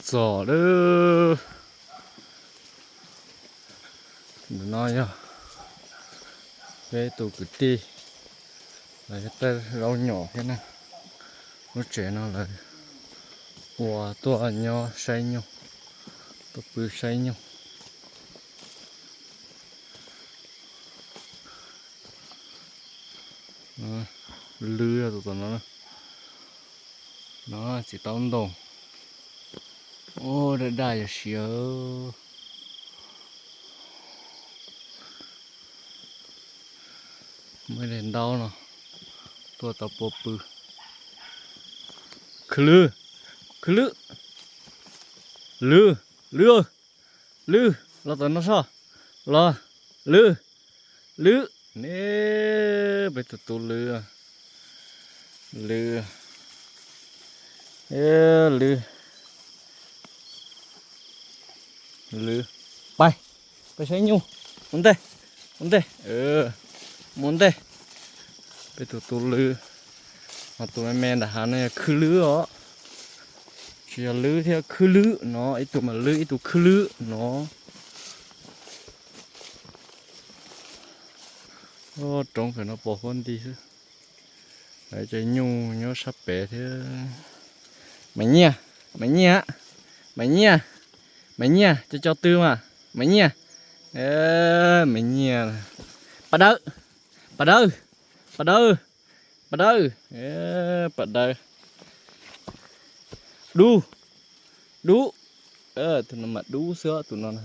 txog lawm. Ntawm no yog peb tus kwv tij, lawv yog tej zaub nyom thiab na. Lub tsev no lawv ua tuaj nyob saib nyuj, tuaj pw saib nyuj. Lwb tus tom no, no txiv taub ntoo. Ua daj daj yog siav. Muaj ib daim ntaub no tuaj tau pua pw. Khwb lwb, khwb lwb, lwb, lwb, lwb, los tom no soj, los, lwb, lwb, ne, peb tus tub lwb, lwb, lwb, lwb, pais, pais saib nyuj, ua ntej, ua ntej, mus ua ntej. Peb tus tub lwb, ho tus me me nram hav no yog khwb lwb os. Tsis yog lwb thiab, khwb lwb no, ib tug mas lwb ib tug khwb lwb no. Roob pem no pos huab nti xwb. Lawv cov nyuj nyob sab pem thiab. Maiv Nyiaj, Maiv Nyiaj, Maiv Nyiaj, Maiv Nyiaj, cov cov tw mas, Maiv Nyiaj, Maiv Nyiaj, Pas Dawb, Pas Dawb, Pas Dawb, Pas Dawb, Pas Dawb, Dub, Dub, tus no mas Dub xwb os, tus no na.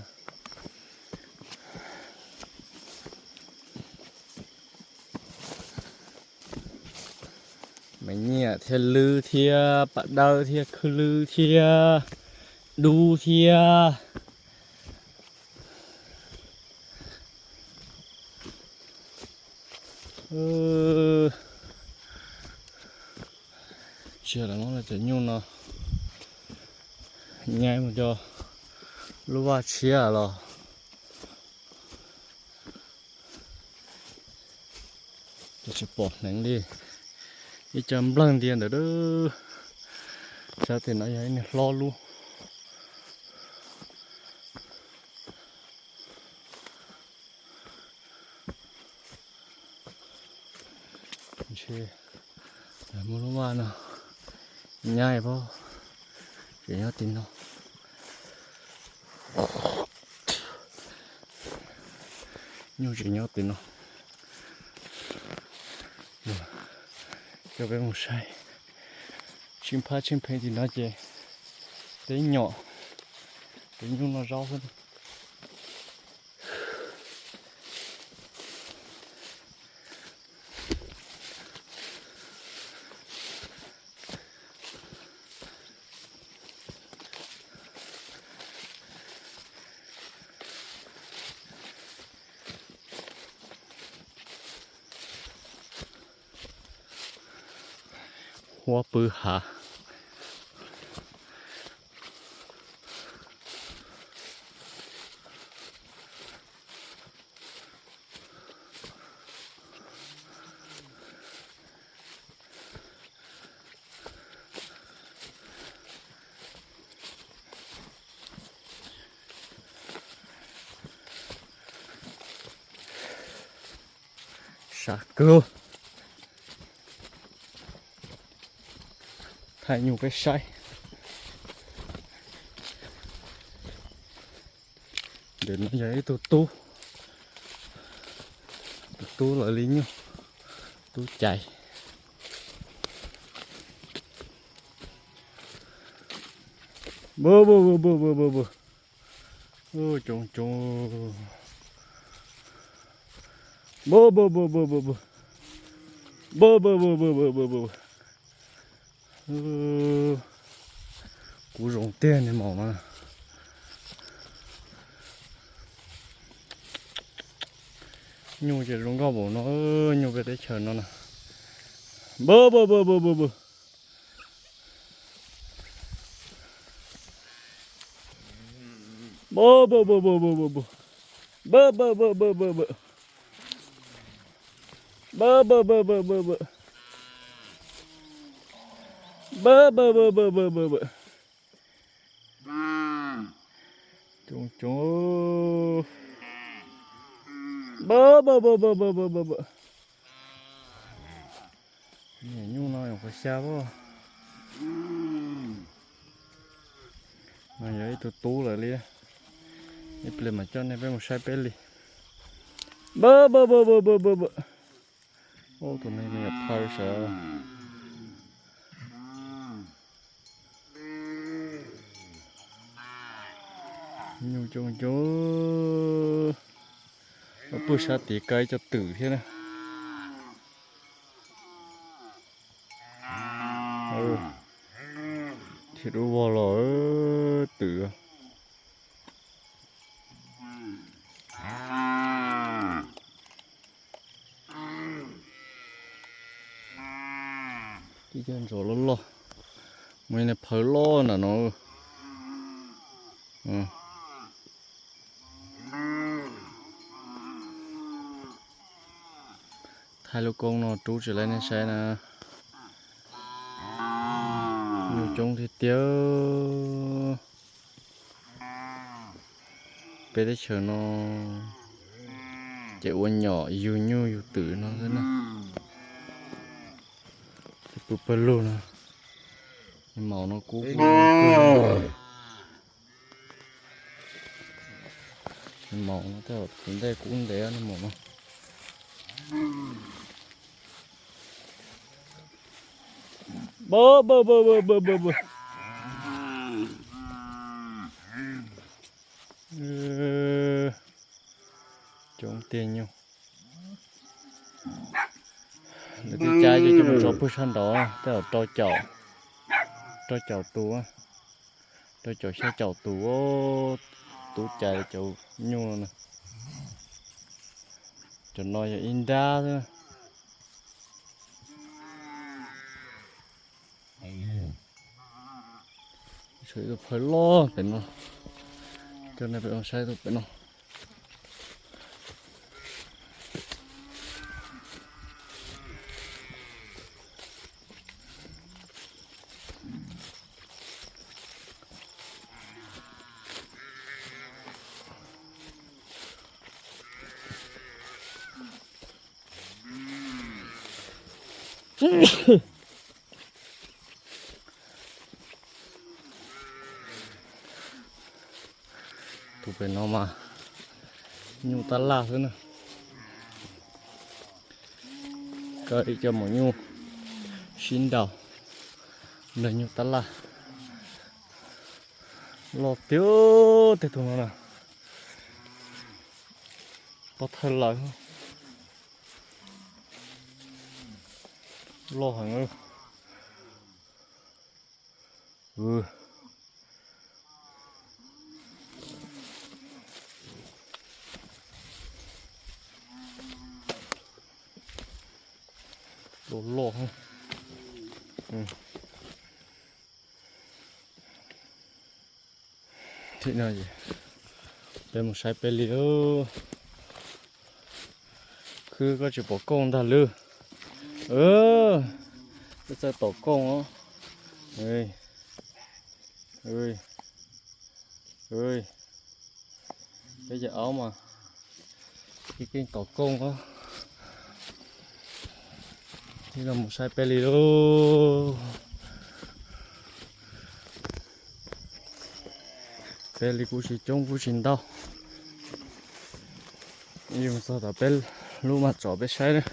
Maiv Nyiaj thiab Lwb thiab Pas Dawb thiab Khwb Lwb thiab Dub thiab. Tsis yog lawv muab cov nyuj no nyaib mus rau lub vaj tshiab los tsis pom hneev li. Ib co npleeg ntia ntawd. Sab tim no yog ib niag hlob lub. Ntshe muaj lub vaj no nyaib pob, tseem nyob tim no. Nyuj tseem nyob tim no. Coj peb mus saib. Tsib phab tsib pheev tim no ces peb nyom, peb nyuj noj zaub xwb. Huab pw hav. Sab kawg. Thaij nyuj peb saib. Ntawm no yog ib tug tub, tus tub lawv li nyuj, tub caiv. Coob coob. Kuv zoo tiag niag maum no. Nyuj ces zoo nkauj npaum no, nyuj peb teb chaws no na. Coob coob. Npawg, npawg, npawg, npawg, npawg, npawg, npawg. Niam nyuj no yog qhov xya pob. No yog ib tug tub lawm li. Ib pliag mam coj nej peb mus saib peb li. Npawg, npawg, npawg, npawg, npawg, npawg, npawg. Ub, tus no nws yog phaw sav. Nyuj coob coob. Ua pwj sab tid kaw ib co twm thiab na. Thim dub vog los twm. Tib co ntsos loj loj, muaj ib niag phaw loj nram no. Thaij lub koob no rub tsis laib nej saib na. Nyuj coob tiag tiag. Peb teb chaws no ces ua nyom yug nyuj yug twm no xwb na. Ces pw pawg lug no, maum no kub, maum no tej zaum tus ntej kub ntev, maum no. Coob tiag nyuj. Lawv twb cab coj mus tso pwg sab nraud, tej zaum rau caum, rau caum tus, rau caum xya caum tus, tub cais cov nyuj no na. Cov no yog ib nrab xwb. Tshuav ib tug phaw loj pem no, coj nej peb mus saib tus pem no. Tus pem no mas nyuj tab laj xwb na. Kaw ib co maum nyuj sib nraus, nrog nyuj tab laj. Loj tiag, tej tug no na, pob thawj lawm. Loj heev. Loj loj. Thim no peb mus saib peb li. Khwb, koj tsis pom kooj ntag lawm. Peb txawj tom kooj os. Peb cov aub mas keej keej tom kooj os. Tib no mus saib peb li lauj. Peb li kuj tsis coob kuj tsis ntau. Yus txog tom peb lub mas tsom peb saib na.